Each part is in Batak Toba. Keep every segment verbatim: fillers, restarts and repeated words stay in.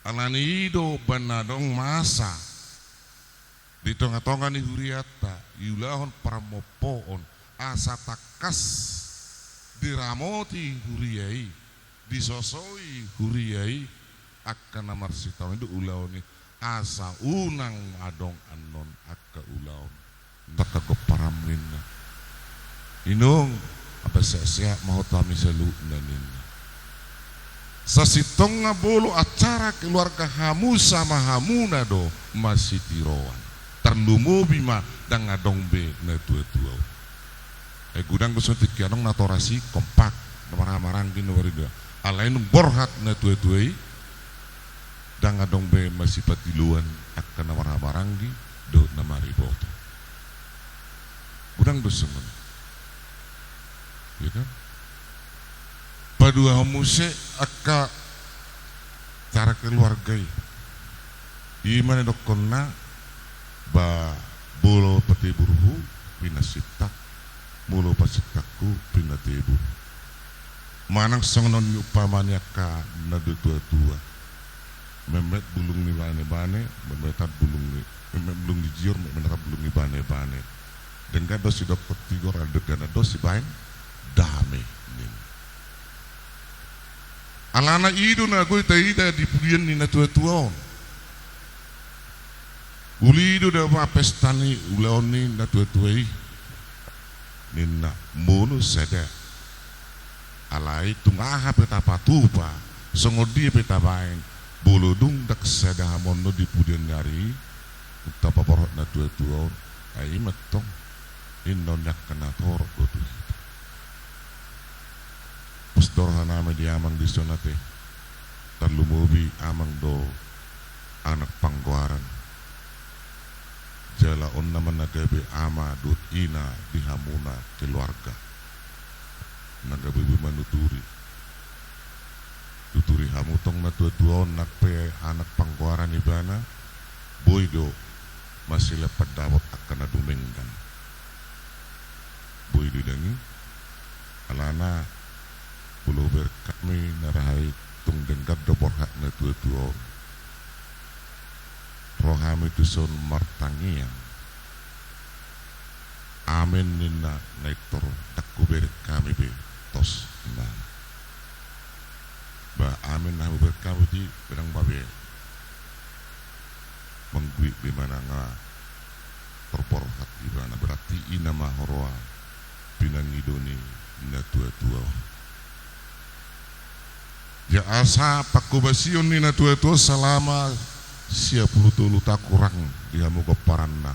Alani i do umbahen na adong masa di tonga-tonga ni hurianta, diulahon paramompoon, asa tangkas diramoti huria i, disosoi huria i, angka na marsitaon i do ulaon i, asa unang adong annon angka ulaon. Ndang gomparam ninna. Inong, ampe sehat-sehat ma ho tu hami saluhutna ninna. Sasintongna molo acara keluarga hamu sama hamuna do masitiroan. Tarlumobi ma ndang adong be natua-tua on. Ai godang do songon tingki adong natorop i kompak, na marhahamaranggi na marida. Alai nunga borhat natua-tua i, ndang adong be masipatiloan angka na marhahamaranggi dohot na mariboto. Godang do songon i. Iya kan? Paduahon muse angka acara keluarga i. I ma na nidokkonna, ba molo pateburhu pinasintang, molo pasintanghu pinatebur. Manang songon on ni umpama ni angka na tua-tua. Metmet bulung ni bane-bane, metmetan bulung ni, metmet bulung ni jior, metmetan bulung ni bane-bane. Denggan do sidokkon tigor, ala denggan do sibaen dame ninna. Alana i do na boi taida di pudian ni natua-tua on. Uli do da ma pesta ni ulaon ni natua-tua i ninna, molo sada. Alai tung aha pe tapatupa, songon dia pe tabaen, molo dung ndang sada hamu annon di pudian ni ari i, tapaborhat natua-tua on, ai i ma tong, inna on ni angka natorop do tu hita. Pos do rohanami di amang dison ate, tarlumobi amang do anak panggoaran. Jala on nama na gabe ama dohot ina di hamuna keluarga. Na gabe boi manuturi. Tuturi hamu tong natua-tua on nang pe anak panggoaran ibana, boi do masilean pandapot angka na dumenggan. Boi do dang i, alana molo hubereng hami na raha i tung denggan do borhat natua-tua on. Ro hami tuson martangiang. Amen ninna na intor, ndang hubereng hami be tos ninna. Ba amen na hubereng hami di benang babe. Mangguit be manang torborhat ibana, berarti i nama huroha pinangido ni natua-tua. Ia asa pangkobasion ni natua-tua salama sia pulu tolu taon hurang di hamu gomparanna.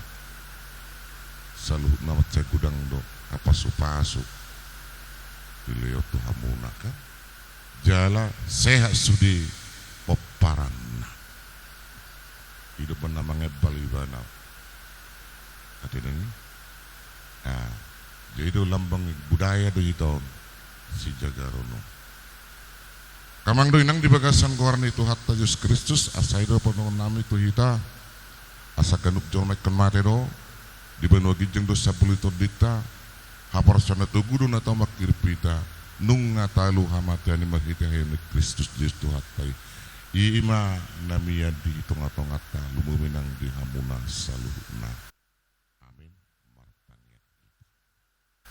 Saluhutna mansai godang do hapasu-pasu dilehon tu hamuna kan. Jala sehat sude pomparanna. I do umbahen na mangembal ibana. Ate dang i. Ah, jadi do lambang budaya do hita on. Sijagaron on. Amang dohot inang di bagasan goar ni Tuhanta Jesus Kristus, asa i do pandohan nami tu hita, asa ganup jolma ingkon mate do, di banua ginjang do sambulon ni tondinta, haporseaon na togu do na tau mangkirim hita, nunga talu hamatean i marhite hahirim ni Kristus Jesus Tuhanta i. I ma na mian di tonga-tonganta, lumobi nang di hamuna saluhutna. Amen. Martangiang hita.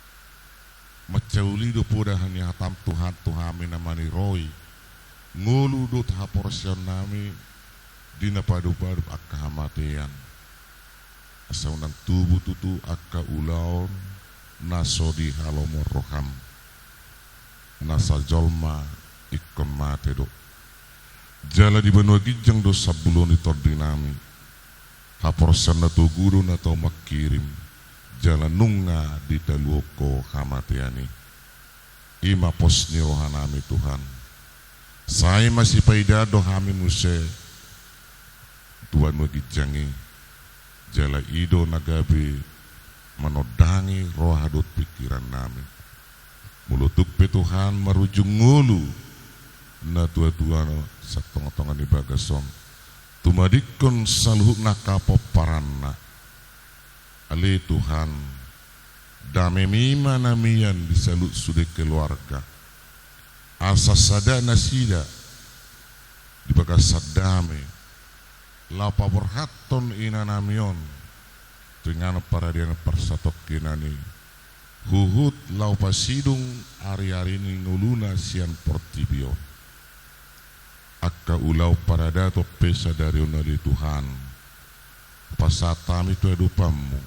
Mansai uli do poda ni hatam Tuhan tu hami na maniroi ngolu dohot haporseaon nami di na padup-adup angka hamatean. Asa unang tubu tutu angka ulaon na so dihalomohon roham, na sai jolma ingkon mate do. Jala di banua ginjang do sambulon ni tondi nami. Haporseaon na togu do na tau mangkirim, jala nunga ditaluhon Ho hamatean i. I ma pos ni roha nami Tuhan. Sai masipaidaan do hami muse tu banua ginjang i, jala i do na gabe manondangi roha dohot pingkiran nami. Molo tung pe Tuhan marujung ngolu natua-tua na sian tonga-tonga ni bagas on, tumadingkon saluhutna angka pomparanna. Ale Tuhan, damemi ma na mian di saluhut sude keluarga. Asa sada nasida di Gasan dame laho paborhathon inanami on tu inganan paradian parsatongkinan i, huhut laho pasidung ariari ni ngoluna sian portibi on. Angka ulaon paradaton pe sadari on ale Tuhan, pasahat hami tu adopanmu.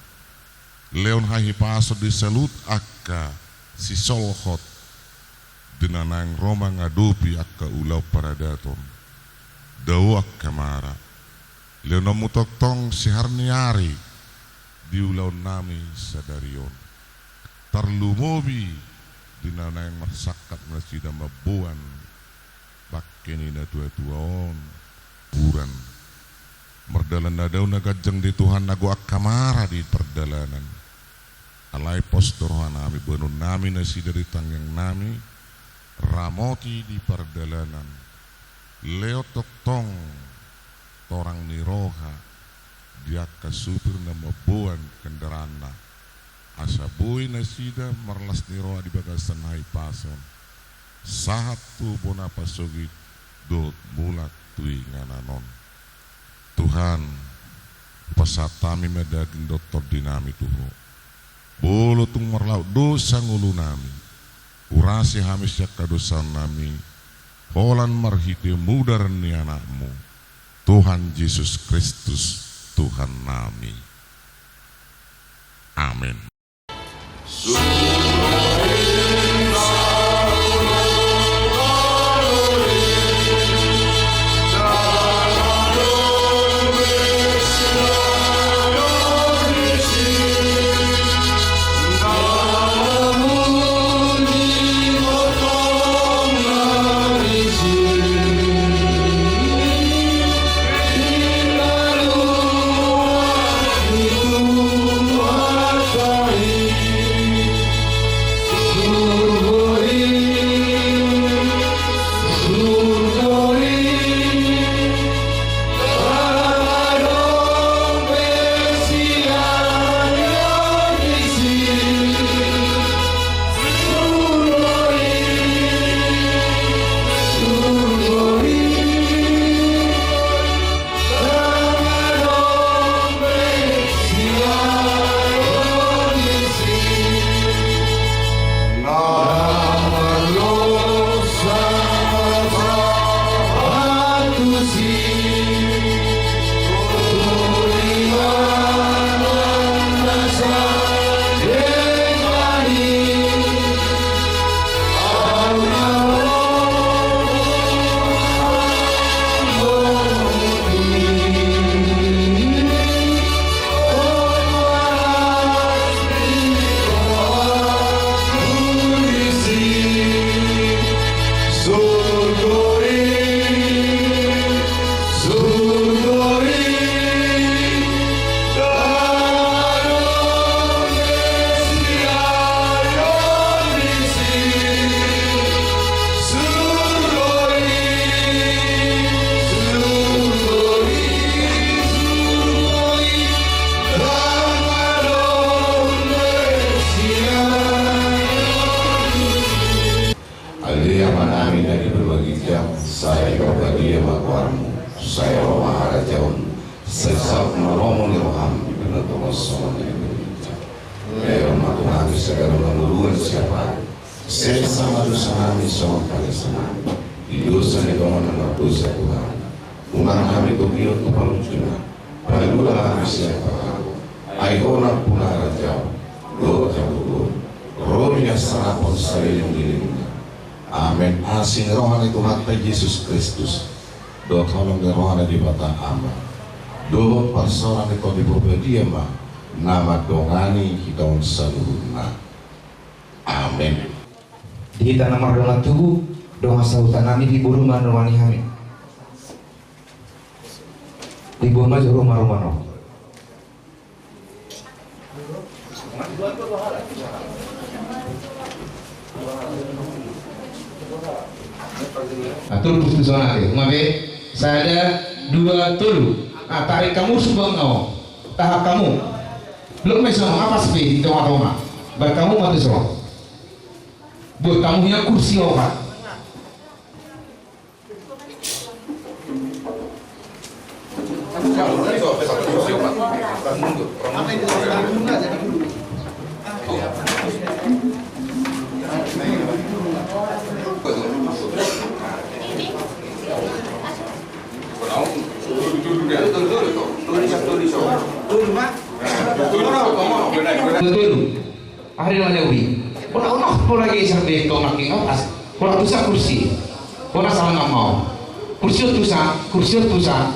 Lehon hahipason di saluhut angka sisolhot di na naeng ro mangadopi angka ulaon paradaton. Dao angka mara. Lehononmu tongtong sihar ni ari di ulaonnami sadari on. Tarlumobi di na naeng marsangkap nasida mamboan bangke ni natuatua on, uran. Mardalan na dao na ganjang di Tuhan, na gok angka mara di pardalanan. Alai pos do rohanami, boanonnami nasida di tangiangnami, ramoti di pardalanan. Lehon tongtong torang ni roha di angka supir na mamboan kendaraanna, asa boi nasida marlas ni roha di bagasan hahipason sahat tu bona pasogit dohot mulak tu inganan on. Tuhan, hupasahat hami ma daging dohot tondinami tu Ho. Molo tung marlaok dosa ngolunami, urasi hami sian hadosaonnami, holan marhite mudar ni Anakmu, Tuhan Jesus Kristus, Tuhannami. Amen. Ale Amanami na di banua ginjang, sai marbadia ma goarmu, sai ro ma harajaonmu, sai saut ma lomo ni roham di banua tonga on songon na di banua ginjang. Lehon ma tu hami sadari on hangoluan siapari. Sesa ma dosanami songon panesanami di dosa ni dongan na mardosa tu hami. Unang hami togihon tu pangunjunan. Palua hami sian pangago. Ai Ho nampuna harajaon dohot hagogoon, ro di hasangapon saleleng ni lelengna. Amen. Asi ni roha ni Tuhanta Jesus Kristus, dohot holong ni roha ni Debata Ama, dohot parsaoran ni Tondi Porbadia ma na mandongani hita on saluhutna. Amen. Di hita na mardongan tubu, dongan sahutanami, di boru ma na nidongani hami. Di boru ma jolo ma rumah no. Atur putus zona ke. Mabe, sada, dua, tolu. Ah, tarik hamu sumbang no. Tahan hamu. Belum meso, apa sih di tonga-tonga? Buat hamu mati so. Buat hamu yang kursi opat. Betul. Aha do na uli? Bona, bona, bona geser di tongah ni atas. Bona tusa kursi. Bona salam amau. Kursi on tusa, kursi on tusa.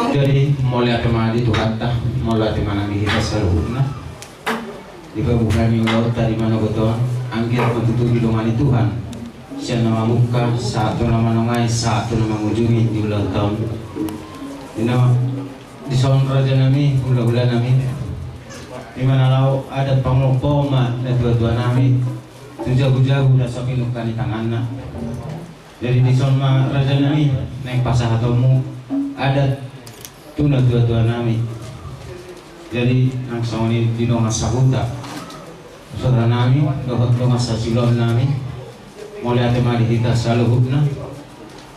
Jadi mauliate ma di Tuhanta, mauliate ma nang di hita saluhutna. Di pabuha ni ulaonta di manogot on, anggiat matutu didongani Tuhan sian na mamungka sahat tu na manongai, sahat tu na mangujungi di ulaonta on. Di na dison raja nami, hulahula nami, di na laho adat pangolophon ma natuatua nami tu jabujabu na so pinungka ni tanganna. Jadi dison ma raja nami, naeng pasahatonmu adat tu natuatua nami. Jadi nang songon i di dongan sahuta, saudara nami dohot dongan sasiulaon nami, mauliate ma di hita saluhutna,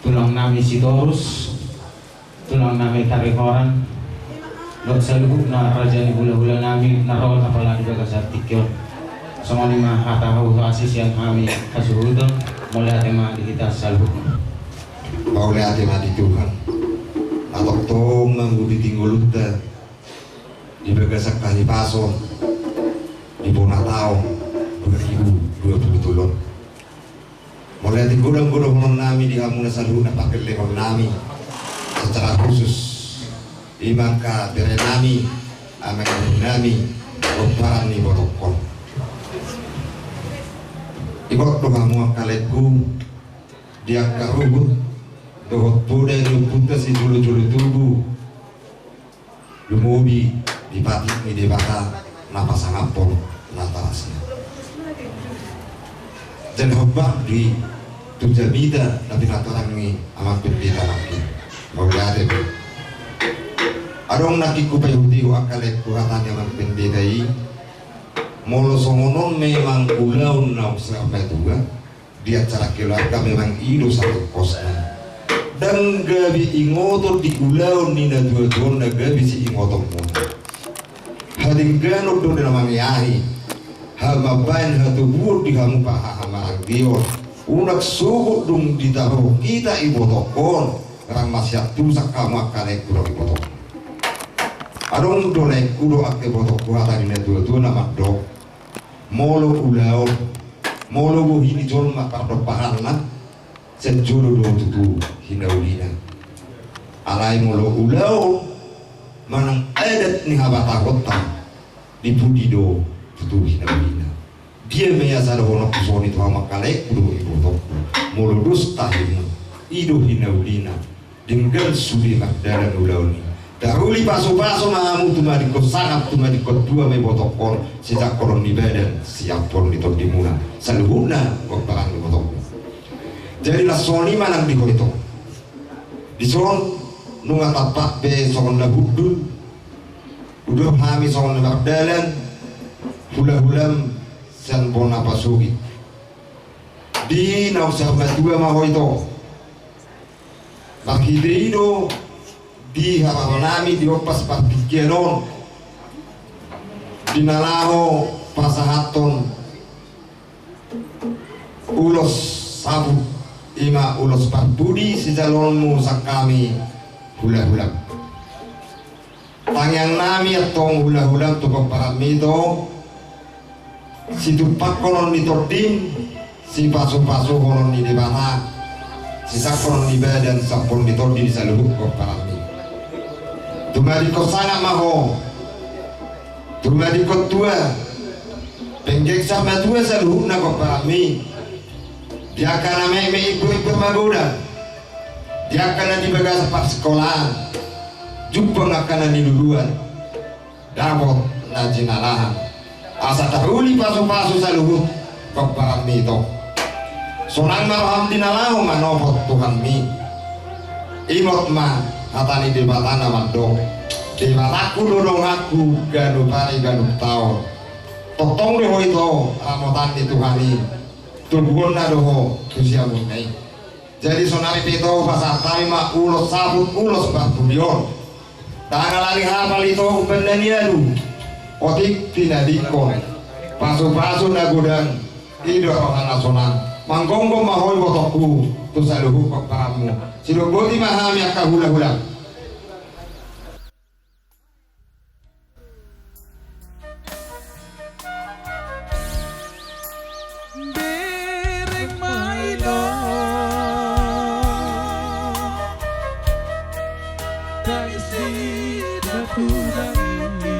tulang nami Sitorus, tulang nami Tarihoran, dohot saluhutna raja ni hulahula nami na ro na pala di bagasan tingki on. Songon i ma hata huhuasi sian hami hasuhuton, mauliate ma di hita saluhutna. Mauliate ma di Tuhan na tongtong manguditi ngolunta di bagasan hahipason di bona taon dua ribu dua puluh tolu on. Mauliate godang godang honon nami di hamu na saluhutna pangkellengon nami secara khusus. I ma angka bere nami, amang boru nami, pomparan ni ibotongkon. Ingot do hamu angka laengku di angka ruhut dohot poda ni ompunta sijolojolo tubu. Lumobi di patik ni Debata na pasangaphon natorasna. Jala hombar di tu jamita na pinatorang ni amang pendeta nangkin. Mauliate be. Adong nangkin hupaihutihut angka laengku hata ni amang pendeta i. Molo songon on memang ulaon naung saur matua. Di acara keluarga memang i do satu kosna. Ndang gabe ingoton di ulaon ni natuatua on na gabe siingotonmuna. Hadengganon do na mangeahi. Haha mambaen hatubuan di hamu pahahamaranggion. Unang sogot dung ditaruhon hita ibotongkon. Rang masiantusan hamu angka laengku dohot ibotongkon. Adong do laengku dohot angka ibotongku hata ni natuatua na mandok. Molo ulaon, molo bohi ni jolma pardompahanna, sian jolo do tutu hinaulina. Alai molo ulaon manang adat ni habatahonta, di pudi do tutu hinaulina. Dia ma i asa dohononku songon i tu hamu angka laengku dohot ibotongku. Molo dos tahimu, i do hinaulina. Denggan sude mardalan ulaon i. Taruli pasupasu ma hamu tumadingkon sangap tumadingkon tua ma ibotongkon, sijangkonon ni badan siampon ni tondimuna. Saluhutna pomparan ni ibotongkon. Jadi na songon i ma nang di ho ito. Dison nunga tampak be songon na hundul. Udur hami songon na mardalan. Hulahulam sian bona pasogit. Di naung saur matua ma ho ito. Marhite i do di haroro nami di ompas partingkian on di na laho pasahathon ulos sabut, i ma ulos parpudi sijaloonmu sian hami hulahulam. Tangiang nami antong hulahulam tu pomparanmi ito. Situmpakhonon ni tondim, sipasupasuhonon ni Debata, sijangkonon ni badan siampon ni tondi di saluhut pomparanmi. Tumadingkon sangap ma ho. Tumadingkon tua. Penggeng saur matua saluhutna pomparanmi. Di angka na metmet imbur-imbur magodang. Di angka na di bagasan parsikolaan. Jumpang angka na niluluan. Dapot na jinalahan. Asa taruli pasupasu saluhut pomparanmi ito. Sonang ma roham di na laho manopot Tuhanmi. Ingot ma hata ni Debata na mandok. Debatangku do donganku ganup ari ganup taon. Tongtong do ho ito ramotan ni Tuhan i. Toguonna do ho tu siamunna i. Jadi sonari pe ito pasahat hami ma ulos saput ulos parpudi on. Ndang alani hapal ito umbahen na nialu, otik tinadingkon, pasupasu na godang, i do roha na sonang. Manggomgom ma ho ibotongku tu saluhut pomparanmu. Sidok boti ma hami angka hulahula. Bereng ma i do tangis ni natulang i.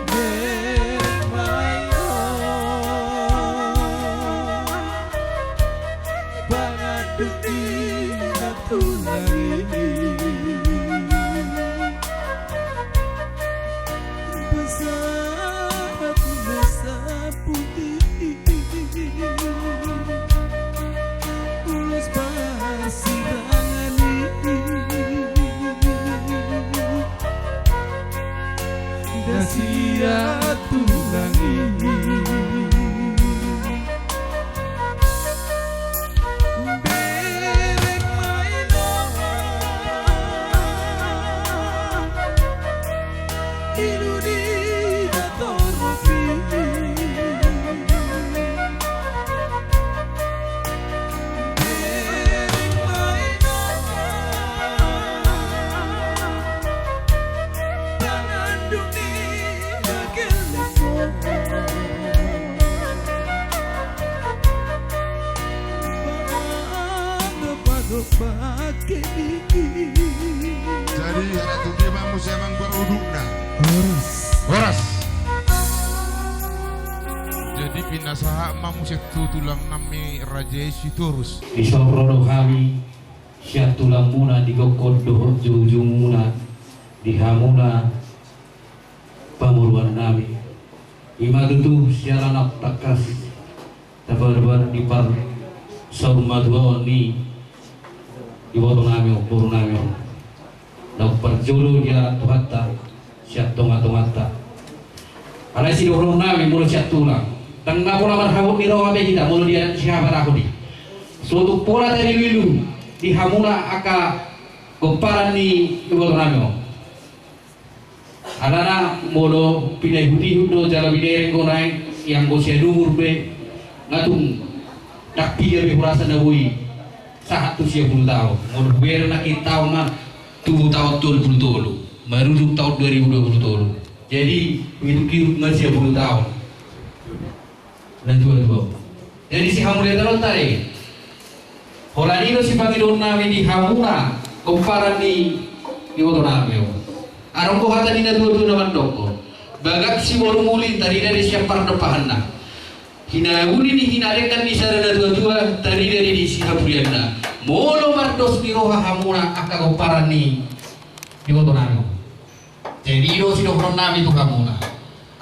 Bereng ma i do pangandung ni natulang i. Pasahat ma saput i, ulos parsirangan i. Dasiat tulang i. Bereng ma i do ilu ni natorop i. Jadi, haratung dia ma muse amang ba udutna. Horas. Horas. Jadi, pinasahat ma muse tu tulang nami Raja i Sitorus. Dison ro do hami sian tulangmuna di gokhon dohot joujoumuna di hamuna pamoruan nami. I ma tutu siala na tangkas tapabahen di parsaurmatuaon ni iboto nami on, boru nami on. Na umparjolo dialap Tuhanta sian tongatonganta. Alai sidohonon nami molo sian tulang, ndang na pola marhabot ni roha be hita molo diadat ni sihaparahon i. So tung pola tariluilu di hamuna angka gomparan ni iboto nami on. Alana molo pinaihutihut do jala binereng do naeng, ianggo sian umur be nga tung ndang piga be hurasa na boi sahat tu sia pulu taon. Molo hubereng nangkin taon ma tu taon tolu pulu tolu, marujung taon dua ribu dua pulu tolu. Jadi huitungihut ma sia pulu taon. Natuatua. Jadi sihamuliateonta i, holan i do sipangidoon nami di hamuna gomparan ni iboto nami on. Adong do hata ni natuatua na mandok, bagas siborumuli tarida di sian pardompahanna, hinauli ni hinadenggan ni sada natuatua tarida di sihabulianna. Molo mardos ni roha hamuna angka gomparan ni iboto nami on. Jadi i do sidohonon nami tu hamuna,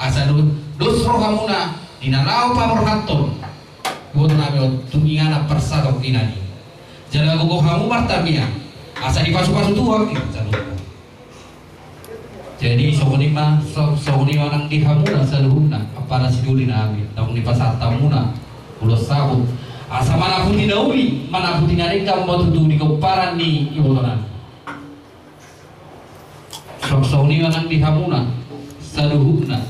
asa do, dos rohamuna di na laho paborhathon iboto nami on tu inganan parsatongkinan i. Jala gogo hamu martangiang asa dipasupasu Tuhan i. Jadi songon i ma, so-, songon i ma nang di hamuna saluhutna, ampara sidoli nami, naung dipasahat hamuna ulos saput, asa manaputi na uli, manaputi na denggan ma tutu di gomparan ni iboto nami. Songon i ma nang di hamuna saluhutna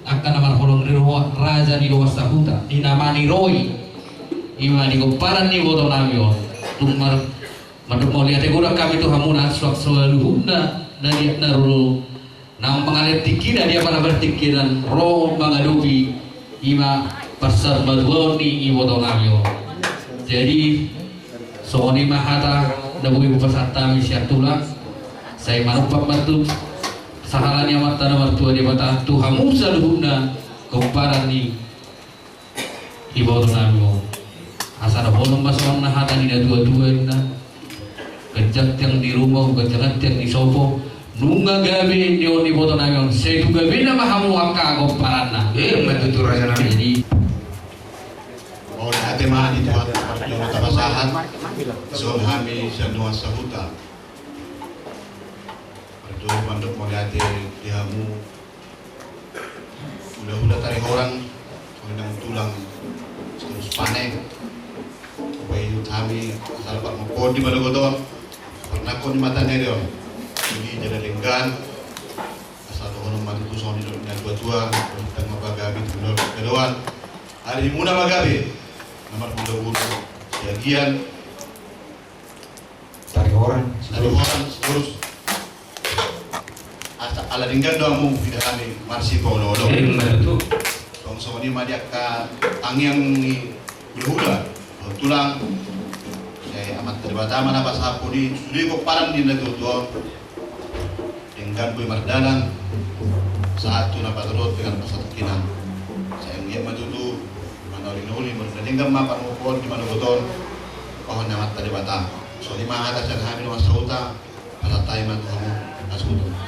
angka na marholong ni roha, raja ni dongan sahuta, di na maniroi, i ma di gomparan ni iboto nami on. Tung mar-, mandok mauliate godang hami tu hamuna suang saluhutna na liat na ruru, naung mangalehon tingkina di ampara partingkian ro mangadopi i ma parsaurmatuaon ni iboto nami on. Jadi songon i ma hata na boi hupasahat hami sian tulang. Sai manumpak ma tutu sahala ni Amanta na martua Debata tu hamu saluhutna gomparan ni iboto nami on. Asa dohonon ma songon na hata ni natuatua inna, ganjang tiang ni ruma, ganjang tiang ni sopo. Nunga gabe ni on iboto nami on, sai tu gabena ma hamu angka gomparanna. Emma tutu raja nami. Jadi mauliate ma di Tuhan, parjolo tapasahat. Songon hami sian dongan sahuta, parjolo mandok mauliate di hamu hulahula tarihorang, songon i nang tulang Asal parmopon di manogot on, parnangkok ni mata ni ari on. Jadi jala denggan. Asal dohonon ma tutu songon nidok ni natuatua, tangkas ma pagabe tu kedoan. Arimuna ma gabe. Na marmula bulu. Siagian. Tarihoran. Tarihoran terus. Asa ala denggan do hamu, tidak kami marsipaolo-olo. Ima tutu. Songon i ma di angka tangiang ni hulahula, tulang. Sai Amanta Debata ma na pasahat i, sude pomparan ni natuatua on. Denggan boi mardalan sahat tu na patorot dengan pasal kinan. Sai anggiat ma tutu manauli-nauli, molo na denggan ma parmopon di manogot on. Pasahat ni Amanta Debata. Songon i ma hata sian hami dongan sahuta. Pasahat hami ma tu hamu na sahuta.